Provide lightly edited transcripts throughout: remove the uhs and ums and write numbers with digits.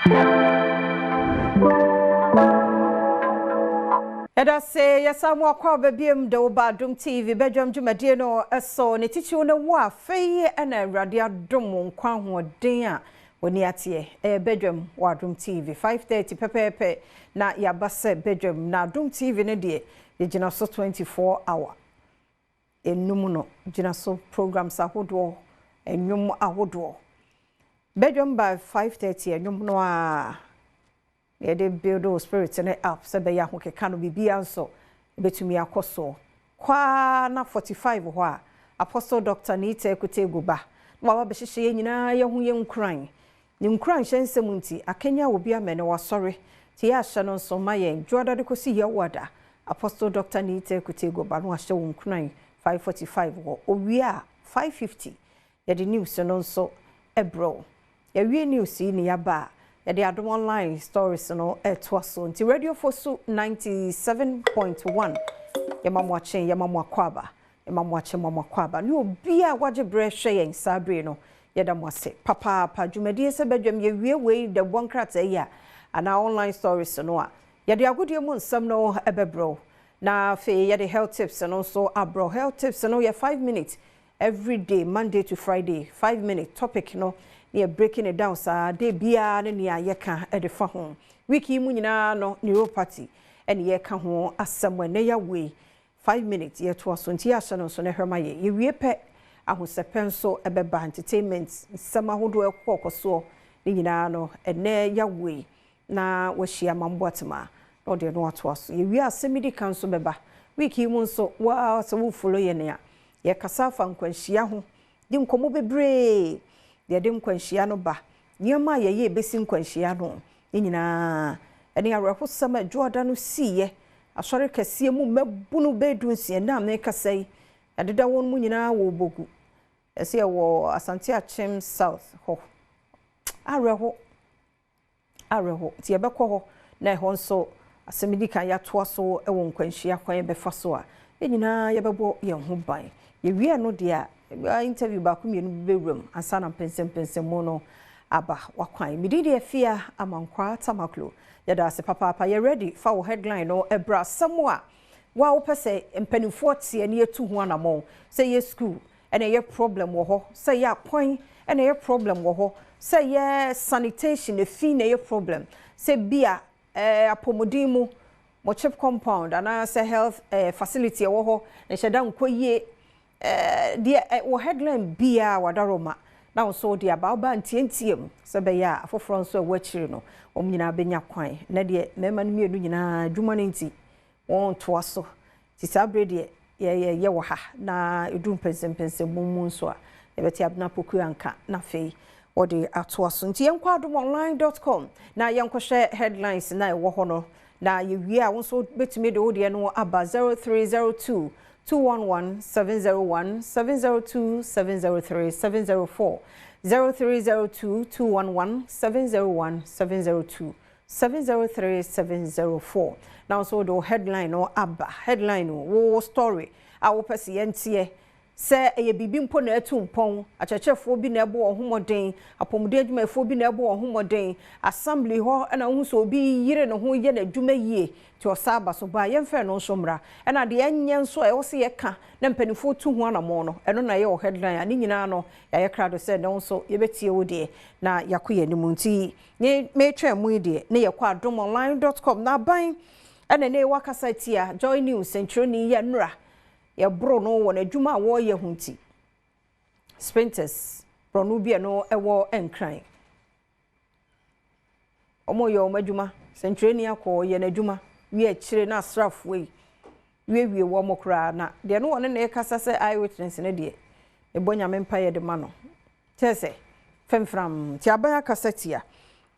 Yɛda ase, yɛsan mu akɔ aba biom de wo ba Adom TV badwam dwumadie no so. Ne titiriw ne wo a afei na Awurade adom wo nkwa ahoɔden a w'ani ateɛ. Ɛyɛ badwam wɔ Adom TV 5:30 pɛpɛɛpɛ na yɛaba sɛ badwam. Na Adom TV no deɛ yɛgyina so 24 hour. Enum no gyina so programs ahodoɔ, nnwom ahodoɔ. Badwam by 5:30 nnwom no a yɛde build wo spirit no up sɛ bɛyɛ ahokeka no biribiara nso bɛtumi akɔ soɔ. Kwaa na 45 hɔ a Apostle Dr. Nita Ekutegu ba na waba bɛhyehyɛ yɛn nyinaa yɛn ho yɛn nkuran. Ne nkuran hyɛ nsɛm nti akanya obi ama ne wasɔre nti yɛahyɛ no nso ma yɛn dwoada de kɔsi yɛwada. Apostle Dr. Nita Ekutegu ba na wahyɛ wo nkuran 5:45 hɔ. Owie a 5:50 yɛde news no nso ɛbrɛ wo. Yɛwie news yi ne yɛaba a yɛde Adom Online stories no ɛtoa so. Nti Radio Fosu 97.1, yɛma mo akye, yɛma mo akɔ aba, yɛma mo akye, mo akɔ aba. Ne obi a wagye berɛ hwɛ yɛn saa bere no, yɛda mo ase papaapa. Dwumadie sɛ badwam, yɛwie wei da bɔ nkrataa yi a anaa online stories no a, yɛde agodie mu nsɛm no ɛbɛbrɛ wo. Na afei yɛde health tips no nso abrɛ. Health tips no yɛ 5 minutes every day, Monday to Friday, 5 minute topic no ne yɛ breaking it down saa de biara ne nea yɛka de fa ho. Week yi mu nyinaa no, neuropathy ɛne yɛka ho asɛm. Ɛnɛ yɛawe 5 minutes yɛtoa so, nti yɛahyɛ no nso no hwɛ ma yɛ. Yɛwie pɛ, ahosɛpɛ nso ɛbɛba, entertainment nsɛm ahodoɔ ɛkɔ kɔ soɔ ne nyinaa no. Ɛnɛ yɛawe na wahyia mamboatema na ɔde no atoa so. Yɛwie, asɛm di ka nso bɛba. Week yi mu nso waa sɛ wo follow yɛ nea yɛkasa afa nkwanhyia ho di nkɔmmɔ bebree. Deɛ de nkwanhyia no ba, nneɛma a yɛyɛ ebesi nkwanhyia no ne nyinaa, ɛne awerɛhosɛm a adwoada no siiɛ asɔre kɛseɛ mu, mmabunu bɛyɛ 16 na mekasa yi yɛdeda wɔn mu nyinaa wɔ Bogu, ɛsɛ yɛwɔ Asante Akyem South hɔ. Awerɛho, awerɛho. Nti yɛbɛkɔ hɔ na ɛhɔ nso asɛm di kan yɛatoa so wɔ nkwanhyia kwan yɛbɛfa so a yɛn nyinaa yɛbɛbɔ yɛn ho ban. Yɛwie no deɛ a, interview baako mmienu bi bɛwura mu ansa na mpɛnsɛmpɛnsɛmu no aba wakwan. Mede deɛ Fia Amankwaa Tamaklo, yɛda ase papaapa. Yɛ ready, fa wo headline no ɛbrɛ, asɛm a wa wopɛ sɛ mpanimfoɔ teɛ ne yɛtu ho anammɔn, sɛ yɛ school ɛna ɛyɛ problem wɔ hɔ, sɛ yɛ akwan ɛna ɛyɛ problem wɔ hɔ, sɛ yɛ sanitation efi na ɛyɛ problem, sɛ bia apɔmuden mu mo chip compound anaasɛ health facility ɛwɔ hɔ na hyɛ da nkɔ yie. Deɛ wɔ headline biara wadaroma na nso de aba, ɔba ntiantia mu sɛ bɛyɛ a afoforɔ nso a ɛwɔ akyire no wɔn nyinaa bɛnya kwan. Na deɛ mmarima no mmienu nyinaa adwuma no nti wɔn toa so, nti saa abere deɛ yɛyɛ wɔ ha na edu mpɛnsɛmpɛnsɛm mu nso a yɛbɛte Abena Poku anka na afei wɔde atoa so. Nti yɛnkɔ adomonline.com na yɛnkɔhwɛ headlines na ɛwɔ hɔ no. Na yɛwie a, wo nso bɛtumi de wo deɛ no aba 0302 211 701 702 703 704, 0302 211 701 702 703 704. Na nso wode wo headline no aba, headline no wo story a wopɛ sɛ yɛnteɛ, sɛ ɛyɛ biribi mpo na ɛtu mpɔn, akyerɛkyerɛfoɔ bi na ɛbɔ wɔn ho mmɔden, apɔmuden adwumayɛfoɔ bi na ɛbɔ wɔn ho mmɔden, assembly hɔ ɛna wohu sɛ obi yere ne ho yɛ n'adwuma yie nti ɔsa aba so ba, yɛmfɛ no nso mmra. Ɛna deɛ ɛnyɛ nso a ɛwɔ sɛ yɛka na mpanimfoɔ tu ho anammɔn no, ɛno na ɛyɛ wɔ headline a ne nyinaa no yɛayɛ krado sɛ ɛno nso yɛbɛtie wo deɛ na yɛakɔ yɛn anim. Nti ne metwɛn mu yi deɛ ne yɛkɔ adomonline.com. Na aban ɛna ne wakasa tia Joy News nsɛntwerɛni yɛ nnura yɛboro no wɔ n'adwuma a wɔreyɛ ho nti Spintex borɔno bi a no ɛwɔ Nkran, wɔn yɛ wɔn adwuma, sɛntwerɛni akɔ yɛ n'adwuma wie akyire na asraafoɔ yi wiewie wɔn koraa. Na deɛ no wɔne na ɛkasa sɛ eye witness no deɛ ɛbɔ Nyame mpa yɛ de ma no kyerɛ sɛ fɛmfram. Nti aban akasa tia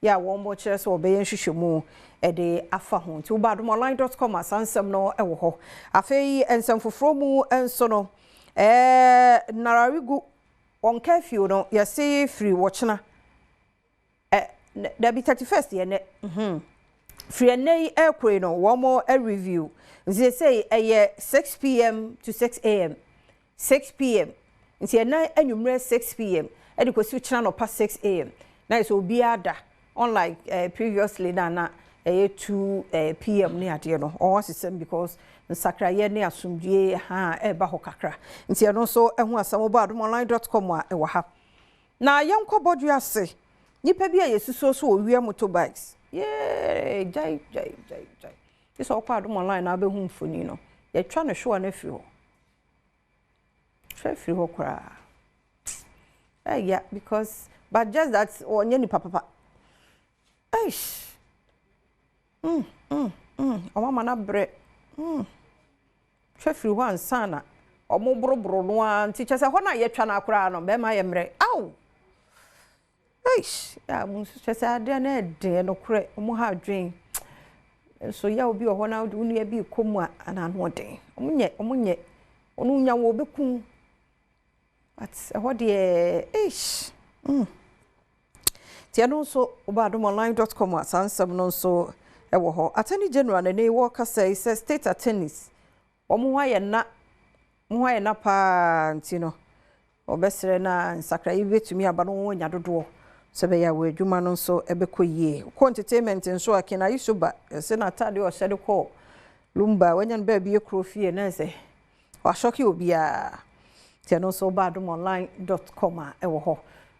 yɛ a wɔn kyerɛ sɛ wɔbɛyɛ nhwehwɛmu ɛde afa ho. Nti woba adomonline.com a, saa nsɛm no ɛwɔ hɔ. Afei nsɛm foforɔ mu nso no, Nararigu wɔn curfew no yɛse firi wɔkyena ɛ dabi 31st yɛ nɛ firi ɛnɛ yi ɛkure no wɔn review. Nti sɛ ɛyɛ 6 p.m. to 6 a.m., 6 p.m., nti ɛnɛ anwummerɛ 6 p.m. ɛde kɔsi kyena nɔpa 6 a.m. na yɛ sɛ obiara da. Unlike previously na na ɛyɛ 2 pm ne adeɛ no, ɔwɔ asesɛm because nsakrayɛ ne asomdwie ha ɛreba hɔ kakra. Nti ɛno nso ɛho asɛm wɔ adomonline.com a ɛwɔ ha. Na yɛnkɔ bɔdwe ase. Nnipa bi a yɛsusuo so wɔ wia motorbikes. Yee, gyae gyae gyae gyae. Sɛ wokɔ Adom Online na wobɛhu mfoni no. Yɛtwa no hyewa no afiri hɔ. Twa afiri hɔ koraa. Ɛyà because but just that ɔnyɛ nipa papa. Eish. Ɔmo ama no abrɛ. Twa firi hɔ ansa na ɔmo boroboro no ara nti kyerɛ sɛ hɔ no a yɛtwa no akoraa no bɛrima yɛ mmerɛ. Aw! Eish! Ya mo nso kyerɛ sɛ adeɛ no ɛden nokorɛ ɔmo ha adwen. Nso yaw bi wɔ hɔ na wode wo nua bi rekɔ mu a ana ano ɔden. Ɔmo nyɛ ɔmo nyɛ. Ɔno nya wɔ ɔbɛkum. But ɛhɔ deɛ eish! Nti ɛno nso woba adomonline.com a saa nsɛm no nso ɛwɔ hɔ. Attorney General n'ani wɔkasa yi sɛ state attorneys wɔn ho ayɛ na wɔn ho ayɛ na paa nti no ɔbɛsrɛ na nsakraeɛ bi bɛtumi aba no wɔn anya dodoɔ sɛ bɛyɛ a wɔ adwuma no nso ɛbɛkɔ yie. Kɔ entertainment nso a Ken Ayisoba ɛsɛ n'atadeɛ a ɔhyɛ de kɔ Lumba wanya no baabi ekuro fie na ɛsɛ wahyɔke obiara. Nti ɛno nso woba adomonline.com a ɛwɔ hɔ.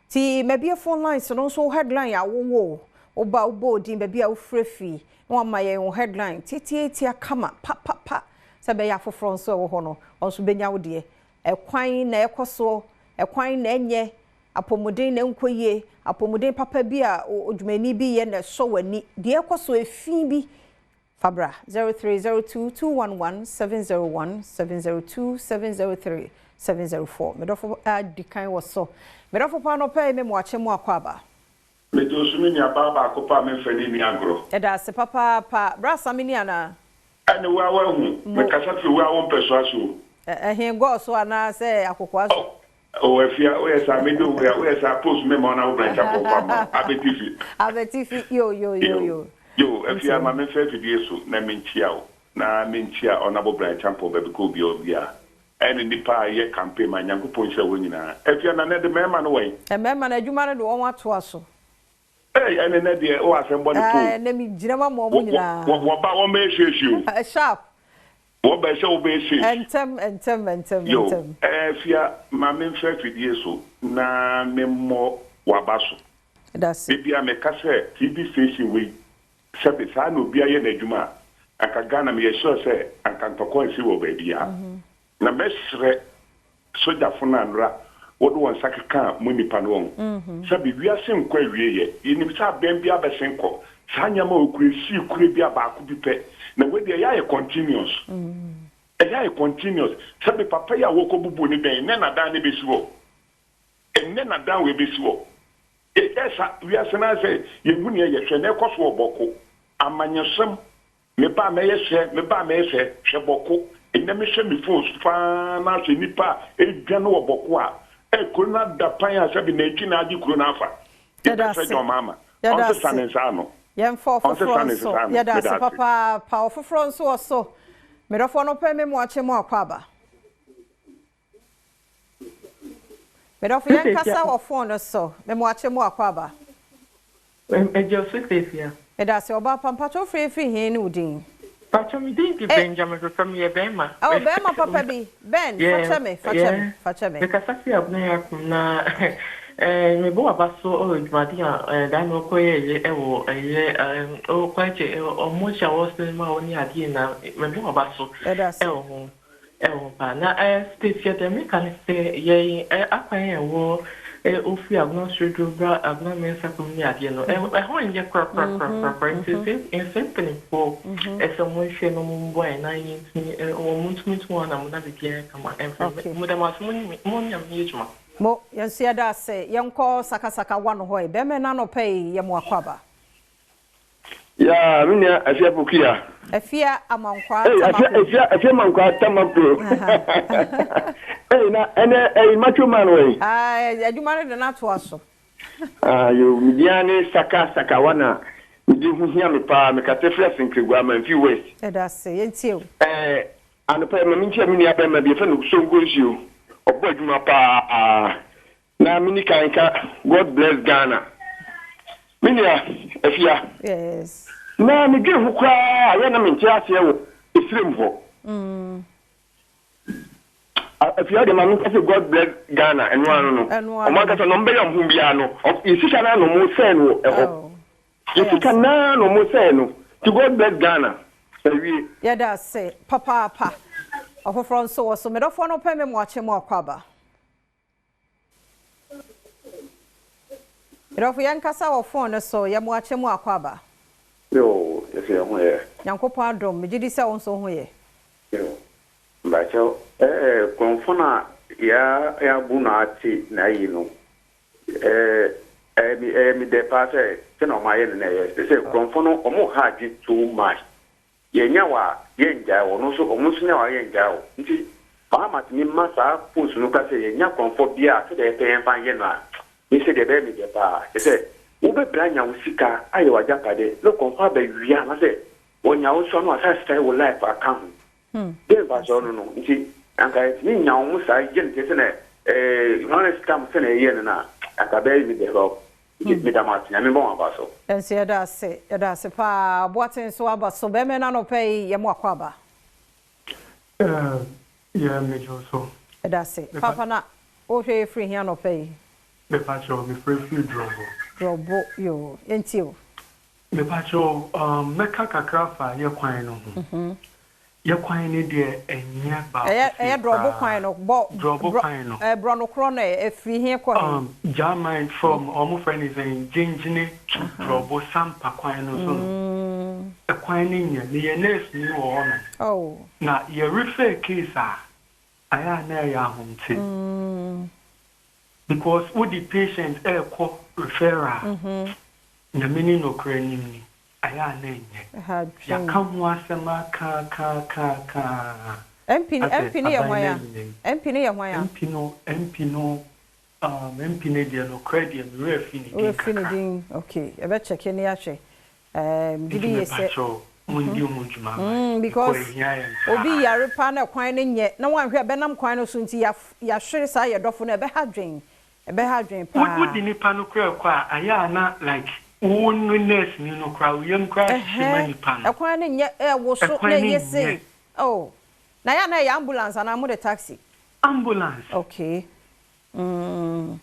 Ti mabie phone lines no nso headline a wowɔ woba wobɔ odin baabi a wofrɛ fii na wama yɛn wo headline tietietia kama papapa sɛ bɛyɛ afoforɔ nso ɛwɔ hɔ no ɔnso bɛnya wo deɛ. Ɛkwan na ɛkɔ soɔ, ɛkwan na ɛnyɛ, apɔmuden na nkɔ yie, apɔmuden papa bi a odwumani bi yɛ na ɛsɔ w'ani, deɛ ɛkɔ so efi bi fabra 0302 211 701 702 703 704. Medɔfo adi kan wɔ so. Medɔfo pa no pɛ me mo akyɛ mu akɔ aba. Mede osu me nua baa baako pa a memfa ne nni agorɔ. Ɛda ase papaapa. Bra Samini anaa? Ɛne wo a woahu. Mekasa firi wo a wompɛ so ase o. Ɛhe gɔɔ so anaasɛ akokoa so? O afia, woyɛ saa mede wo a woyɛ saa post me ma wo na wo brɛ nkyɛ pɔmpa ma wo. Abɛtifi. Abɛtifi yo yo yo yo. Yo, afia ma memfa afidie so na menkyia wo. Na menkyia Honorable Brian Champon baabi kɔ obiara obiara. Ɛne nipa a yɛ campaign ma Nyankopɔn nhyira wɔn nyinaa. Afia na nɛ de mmarima no wɛn? Mmarima no adwuma no de wɔn atoa so. Ei, ɛne nɛ deɛ wowɔ asɛm bɔ ne po. Ɛnɛ mi gyina ma ma wɔn nyinaa. Wɔba wɔn bɛyɛ hyehyɛ o. Sharp. Wɔba sɛ wɔbɛyɛ safe. Ntɛm ntɛm ntɛm Yo, ntɛm. Afia ma memfa afidie so na memmɔ w'aba so. That's it. Ebi a meka sɛ TV station wei sɛbe saa na obi ayɛ n'adwuma a anka Ghana meyɛ sure sɛ anka ntɔkwa nsi wɔ baabi a. Na mɛsrɛ sogyafo no anora wɔde wɔn nsa keka mo nipa no wɔn. Sɛbe wiase nkɔ awieyɛ yɛnim sɛ abɛn bi abɛsen kɔ saa nneɛma a okura sii kure bi a baako bi pɛ na wei deɛ ɛyɛ ayɛ continuous. Ɛyɛ ayɛ continuous sɛbe papa yi a wɔkɔ bubu ne dan nnɛ na dan ne bɛsi hɔ nnɛ na dan wɔ bɛsi hɔ ɛsa wiase no sɛ yɛhu nea yɛhwɛ na ɛkɔ so wɔ Bawku amanyɔsɛm meba a mɛyɛ sɛ meba a mɛyɛ sɛ hwɛ Bawku nnɛ mehwɛ me phone so paa na ahwɛ nipa a ɛdwane wɔ Bawku a kuro no ada pan a sɛbe n'akyi na agye kuro no afa. Yɛda yɛbɛsrɛ ase. John Mahama Yɛda ɔnsesa ase. ne nsa ano. Yɛmfa ɔfoforɔ Ɔnsesa ne nso. nsa ano. Yɛda ase Meda ase. papaapa. Ɔfoforɔ nso wɔ so. Medɔfoɔ no pɛ me mo akyɛ mu akɔ aba. Medɔfo yɛn kasa wɔ phone no so. Me mo akyɛ mu akɔ aba. Ɛgye so Sefia. Yɛda ase ɔbaa pa mpatwa ofiri firi hin ne wo din? Patro mi din di Benjamin Papa mi yɛ bɛrima. Oh, bɛrima papa bi. Ben, fakyɛ me, fakyɛ me, fakyɛ me. Mekasa fi abena yɛ akom na mebɔ waba so ɔwɔ dwumadi a dan na ɔkɔyɛ ɛyɛ ɛwɔ ɛyɛ ɔkɔ akyɛ ɔmo hyɛ wɔ sinima a ɔne adeɛ na mebɔ waba so Yɛda ase. ɛwɔ ho paa na Sefia deɛ meka ne sɛ yɛn akwan a ɛwɔ ofi Agona Swedru bra Agona Mɛnsa kom ne adeɛ no ɛhɔ nyɛ korakorakorakora nti sɛ nsɛ mpanimfoɔ ɛsɛ ɔmo nhwɛ na ɔmo mboa yɛn na yɛntumi ɔmo ntumi ntu wɔn anam na biribiara kama ɛmfɛ mo dɛm ase mo ne mo ne mo yɛ adwuma. Mo, yɛn nso yɛda ase. Yɛnkɔ sakasaka wa no hɔ yi. Bɛrima no anɔpɛ yi yɛ mo akɔ aba. Ya, me nua Afia Pokuya. Afia Amankwa Hey, Afia Tamaklo. Afia Afia Mankwa Tamaklo. Hey, na ene eh macho man we. Ah, adwuma no de no atoa so. Ah, yo, me dia ne saka saka wana. Me di hu hia me pa, me kase frɛ Senkregua Mamfi West. Yɛda ase. Yɛntie o. Anɔpa ma me nkyia me nua bɛrima bi yɛfrɛ no Songo Nsuo. Ɔbɔ adwuma paa. Na me ni kan ka God bless Ghana. Me nua, Afia. Yes. Na medwen ho koraa a, yɛ na mente aseɛ wɔ esirem hɔ. Afia deɛ ma menka sɛ God bless Ghana, ɛno ara no no. Ɔmo ankasa na ɔmo bɛyɛ ɔmo ho biara no, yɛ sika no ara na ɔmo sɛe no wɔ ɛhɔ. Yɛ sika no ara na ɔmo sɛe no. Nti God bless Ghana. Awie. Yɛda ase papaapa. Ɔfoforɔ nso wɔ so. Medɔfoɔ no pɛ me moakye mo akwaaba. Medɔfo yɛnkasa wɔ phone no so. Yɛ moakye mo akwaaba. Yoo yɛsɛ yɛn ho yɛ. Nyankopɔn adom. Megye di sɛ wo nso wo ho yɛ. Yoo mpakyɛw ɛɛ korɔmfo no a yɛabu no ate n'ayi no ɛɛ ɛyɛ me ɛyɛ me dɛ paa sɛ sɛnea wɔn ayɛ no na ɛyɛ sɛ korɔmfo no wɔn ha adwe too much Yɛnya wo a, yɛngyae wo, ɔno nso, ɔmo nso nya wo a, yɛngyae wo. Nti Mahama tumi ma saa post no ka sɛ yɛnya korɔmfoɔ biaa a, sɛdeɛ yɛpɛ yɛmfa nyɛ no a, me sɛ deɛ ɛbɛyɛ me dɛ paa. Kyerɛ sɛ, wobɛbrɛ anya wo sika ayɛ w'agyapade na korɔmfoɔ abɛwia anaasɛ ɔnya wo nso a na wasan asɛe wo life aka ho. Dɛn mfasoɔ no no? Nti anka yɛtumi nya wɔn saa yɛ no te sɛ na eh, Johannes tam sɛnea yɛyɛɛ no no a, anka ɛbɛyɛ me dɛ hɔ. Nti meda mo ase, Nyame mbɔ mo aba so. Yɛn nso yɛda ase, yɛda ase paa. Boateng nso aba so. Bɛɛma no anɔpa yi, yɛ mo akwaaba. Eh, yeah, megye wo so. Yɛda ase. Papa na wohwɛ yɛ firi he anɔpa yi? Mepa kyɛw, mefrɛ firi Drɔbo. Drɔbo, yoo, yɛntie wo. Mepa kyɛw, um, mɛka kakra afa yɛ kwan no ho. Yɛ kwan no deɛ ɛnyɛ baako Ɛyɛ sei ɛyɛ drɔbo kwan koraa. no bɔ Drɔbo brɔ kwan no. ɛɛ brɔno korɔ no ɛ ɛfiri he kɔ he? German from ɔmo frɛ no sɛn Gyengyene to Drɔbo Sampa kwan no so no. Ɛkwan no nyɛ. Meyɛ nurse ni wɔ hɔ nom. Oh. Na yɛ refer case a, ayɛ a na ɛyɛ ahomte. Because wode patient ɛɛkɔ referral a, Nyame ne nɔkorɛ nim ni. Ayɛ a na ɛnyɛ. Ɛha adwen. Yɛaka ho asɛm aka aka aka aka ara MP no asɛ MP no yɛ aban hwan no a? ayi n'ani. MP no yɛ hwan a? MP no MP no um MP no deɛ nokorɛ deɛ me werɛ afi ne Wo werɛ din afi ne kakra. din okay yɛbɛ check ne ahwɛ ɛɛm Nti gyidi yie sɛ. mepakyɛw mondi ho dwuma ma Mm yɛn because because ɛhia yɛn obi paa. yare paa na kwan no nyɛ na wanhwɛ a ɛbɛnam kwan no so nti yɛahwere saa yɛ dɔfo no ɛbɛha adwen Ɛbɛha adwene Wo paa. wode nipa no koraa kɔ a ayɛ a na like wo ne nurse ni no koraa wo yam koraa hyehye ma Ɛhɛn, nipa no. ɛkwan no nyɛ ɛwoso na Ɛkwan no ɛyɛ nyɛ. sei oh. Na ɛyɛ a na ɛyɛ ambulance anaa mode taxi? Ambulance. Okay mm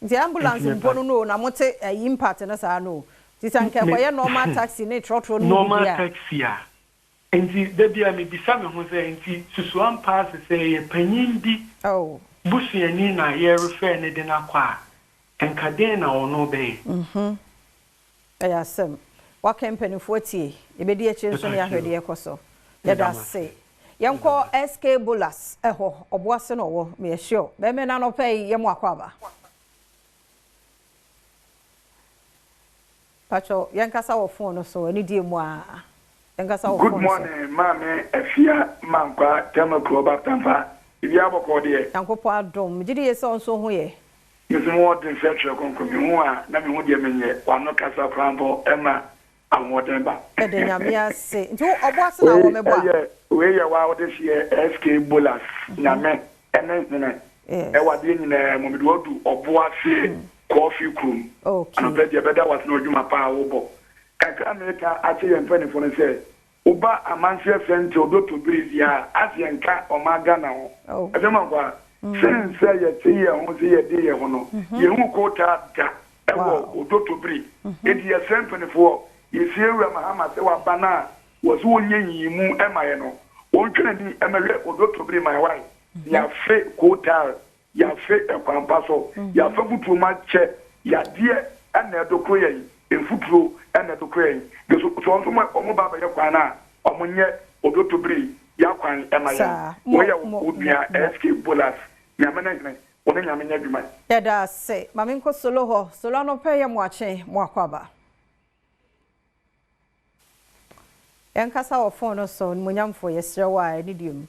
nti Nti ambulance me mpo pa no no o na mote ɛyi impact no saa no o. Nti sɛ anka me ɛkɔyɛ normal taxi ne trɔtrɔ no mu bi normal deɛ a. taxi a. Nti da bi a mebisa me ho sɛ nti susuan paa se sɛ ɛyɛ panyin bi Oh. busuani na yɛrefɛɛ no de no akɔ a, nka dɛn na ɔno bɛyɛ? Mhm. Ɛyɛ asɛm. Waka mpaninfoɔ atie. Yɛbɛdi akyire nso na yɛahwɛ deɛ ɛkɔ so. Meda Yɛda mo ase. ase. Yɛnkɔ SK Bolas hɔ. Ɔboase na ɔwɔ. Meyɛ sure. Bɛɛma no anɔpa yi yɛ mo akwaaba. Pakyɛw yɛnkasa wɔ phone no so anidie mu aa yɛnkasa wɔ Good phone so. morning maame Afia Mankwaa Tamakuro Ɔbaptanfa biribiara bɔkɔɔ deɛ. Nyankopɔn adom megye di yie sɛ wo nso wo ho yɛ. Me nso mo wɔ den sɛ twerɛ kronkron me hu a na me hu deɛ menyɛ w'ano kasa koraa mpo ɛma ahoɔden ba. Yɛda Nyame ase. Nti wo ɔbo ase na Wei wɔ mebɔ a? ɛyɛ wei yɛ waa wode hyeɛ SK Bolas Nyame ɛne hene ɛwɔ adeɛ nyinaa mu mede wadu ɔbo ase kɔɔfi kurom anɔpa deɛ bɛda wase na ɔdwuma paa wobɔ kakra a meka akyɛ yɛn mpaninfoɔ no sɛ woba amanseɛ sɛnkyɛ odoto bere deɛ a ase yɛnka ɔman Ghana ho ɛsɛ mankwaa sen sɛ yɛte yɛn ho sɛ yɛde yɛn ho no yɛhu kootaa da ɛwɔ odoto bere enti yɛsrɛ mpaninfoɔ yɛsie Wura Mahama sɛ waba no a wɔse wɔnyɛ nyiyimu ɛma yɛ no wɔntwe n'ani ɛmɛhwɛ odoto bere ma yɛ yɛafe kootaa Yɛafe kwan pa so, yɛafa mfuturo mu akyɛ yadeɛ na ɛdokoro yɛn, mfuturo na ɛdokoro yɛn. De so sɛ wɔn nso wɔn ba abɛyɛ kwan no a, wɔn nyɛ odotobiri yɛ akwan ma yɛn. Saa. Mo, Wei yɛ mo, wo mo, nua mo. SK Bolas, Nyame ne hene, wo ne Nyame nyɛ adwuma. Yɛda ase. Ma menkɔ Solo hɔ. Solo anɔpa yi yɛ mo akye, mo akwaaba. Yɛnkasa wɔ phone no so, Animuonyamfoɔ, yɛsrɛ wo a, anidie mu.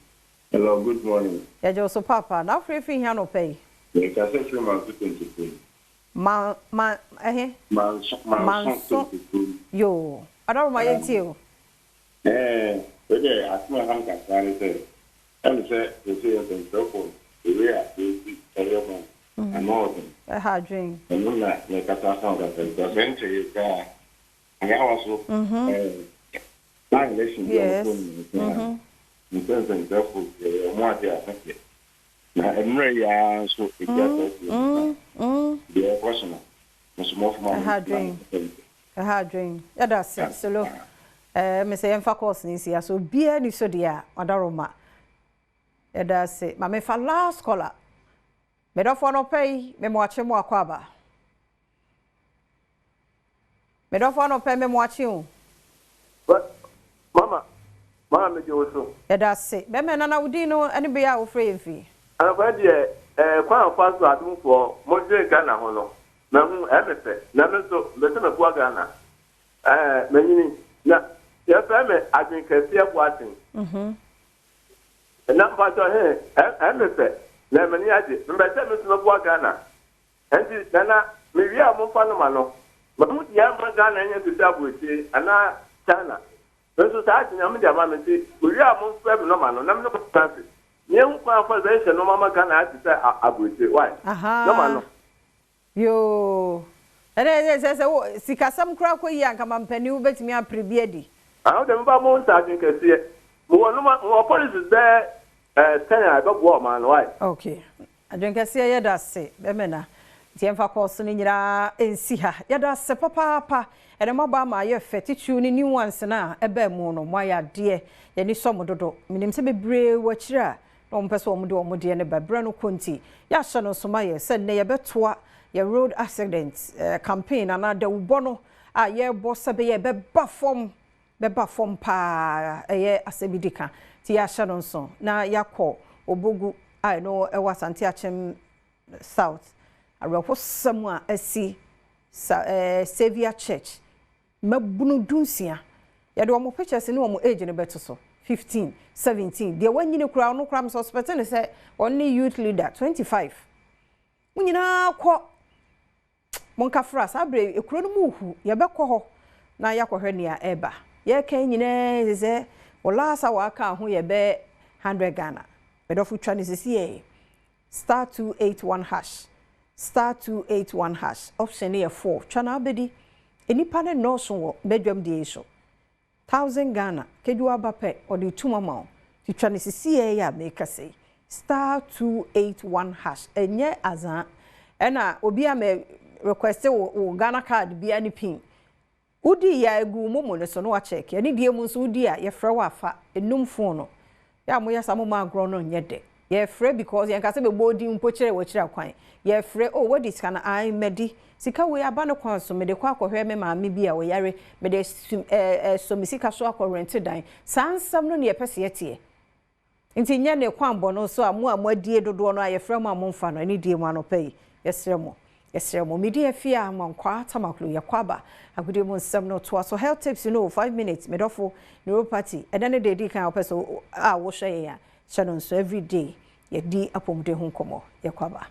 Hello, good morning. Yɛgye wo so paapa. Na wofrɛ firi he anɔpa yi? Mekasa firi Manso Pentekoom. Ma, ma, ɛhe? Manso, Manso Manso. Pentekoom. Yoo. Ɔdɔroma yɛntie o. Ɛɛ, wei deɛ asɛm a ɛha me kakra ne sɛ, ɛne sɛ seesei nsɛntwerɛfoɔ no, the way a yɛsi ɛyɛ ho no, ano ɔden. Ɛha adwene. Ɛno na mekasa fa ho kakra because ɛnkyɛeɛ koraa. Ayawa so by election bi a wɔkɔ no nyinaa nsɛnsɛnkyerɛfo yɛyɛ wɔn ade a ɛfɛ. Na mmerɛ yi ara nso ɛgya saa fie no deɛ ɛkɔ so no nsomɔfo ma Ɛha adwen. Ɛha adwen. Yɛda ase, Solo. Ɛɛ me sɛ yɛmfa course no nsi so obiara ni so deɛ a ɔdaroma. Yɛda ase. Ma mefa last caller. Medɔfoɔ no pɛ yi, memoakye mo akɔ aba. Medɔfoɔ no pɛ memoakye o. Mama, mama megye wo so. Yɛda ase. Bɛmɛ nana wo din no ne bea a wofrɛ yɛn firi. Anɔpa deɛ kwan a ɔfa so adomfoɔ modwene Ghana ho no, mahu ɛyɛ me fɛ. Na me nso mepɛ sɛ meboa Ghana. Manyini na yɛfrɛ me Adwen Kɛseɛ Boateng. Na mpakyɛ he ɛyɛ me fɛ na m'ani agye. Mepɛ sɛ me nso mɛboa Ghana. Nti nana mewie a momfa no ma no. Mahu deɛ ɛmma Ghana nyɛ te sɛ aburokyire anaa China. Nso saa ade Nyame de ama me nti mewie a momfrɛ me nɔma no na me ne mo ntena ase. Na yɛnhu kwan a yɛfa so bɛhyehyɛ nnoɔma ama Ghana ayɛ te sɛ aburokyire. Wai? Nɔma no. Yoo. Ɛnɛ sɛ sɛ wo sikasɛm koraa kɔ yie a nka mampanin wobɛtumi apere bi adi. Ah, wode meba mo nsa adwene kɛseɛ. Mewɔ noma, mewɔ policies bɛyɛ 10 a ɛbɛboa ɔman no, wai? Okay. Adwene kɛseɛ yɛda ase bɛmɛna. Nti yɛmfa kɔɔso no nyinaa nsi ha. Yɛda ase papaapa. Ɛnɛ moaba ama ayɛ fɛ titiriw ne new ones no a ɛbaa mu no. Moayɛ adeɛ. Yɛni sɔ mo dodo. Menim sɛ bebree wɔ akyire a na wɔn pɛ sɛ wɔn de wɔn deɛ no ba. Berɛ no kɔ nti, yɛahyɛ no nso ma yɛ sɛ nnɛ yɛbɛtoa yɛ road accident campaign anaa dawubɔ no a yɛrebɔ sɛ bɛyɛ ɛbɛba fam, bɛba fam paa ɛyɛ asɛm bi di ka. Nti yɛahyɛ no nso na yɛakɔ Obogu a ɛno ɛwɔ Asante Akyem South. Awerɛhosɛm a asi sa Saviour Church mabunu 16 yɛde wɔn pictures ne wɔn age no bɛto so 15, 17 deɛ wanyini koraa ɔno koraa suspect ne sɛ ɔne youth leader 25. Mo nyinaa kɔ monkafra saa bere ekuro no mu hu yɛbɛkɔ hɔ na yɛakɔhwɛ nea ɛreba. Yɛka nyinaa sɛ wɔlaasa wɔaka ho yɛbɛ 100 Ghana. Medɔfo twa ne sisi yɛ *281 hash *281 hash option ne yɛ 4 twa na abɛdi. Enipa ne nnɔɔso wɔ badwam deɛ yi so. 1000 Ghana kedwa aba pɛ ɔde tum ama wo. Ti twa ne sisi yɛ a meka sɛ *281 hash ɛnyɛ azan. Ɛna obi a me request wo Ghana card bia ne pin. Wodi ya egu momo ne so no wa check. Ɛne die mu nso wodi a yɛfrɛ wo afa enum phone no. Ya mo yɛ sa mo ma agorɔ no nyɛ de. Yɛfrɛ because yɛnka sɛ bɛbɔ din mpo kyerɛ wɔ kyerɛ kwan. Yɛfrɛ oh wadi sika na ai madi. Sika wei aba ne kwan so mede kɔ akɔhwɛ me maame bi a ɔyare mede so me sika so akɔ rent dan. Saa nsɛm no ne yɛpɛ sɛ yɛteɛ. Nti nyɛ ne kwan bɔ no so a mo a mo adie dodoɔ no a yɛfrɛ mo a momfa no ɛne die mu anɔpa yi. Yɛsrɛ mo. Yɛsrɛ mo. Medi afie a mankwa tamaklo yɛkɔ aba. Agodie mu nsɛm no toa so health tips no 5 minutes medɔfo neuropathy. Ɛnɛ ne deɛ di kan a wopɛ sɛ a wohwɛ yɛn a hyɛ no nso every day yɛdi apɔmuden ho nkɔmmɔ. Yɛkɔ aba.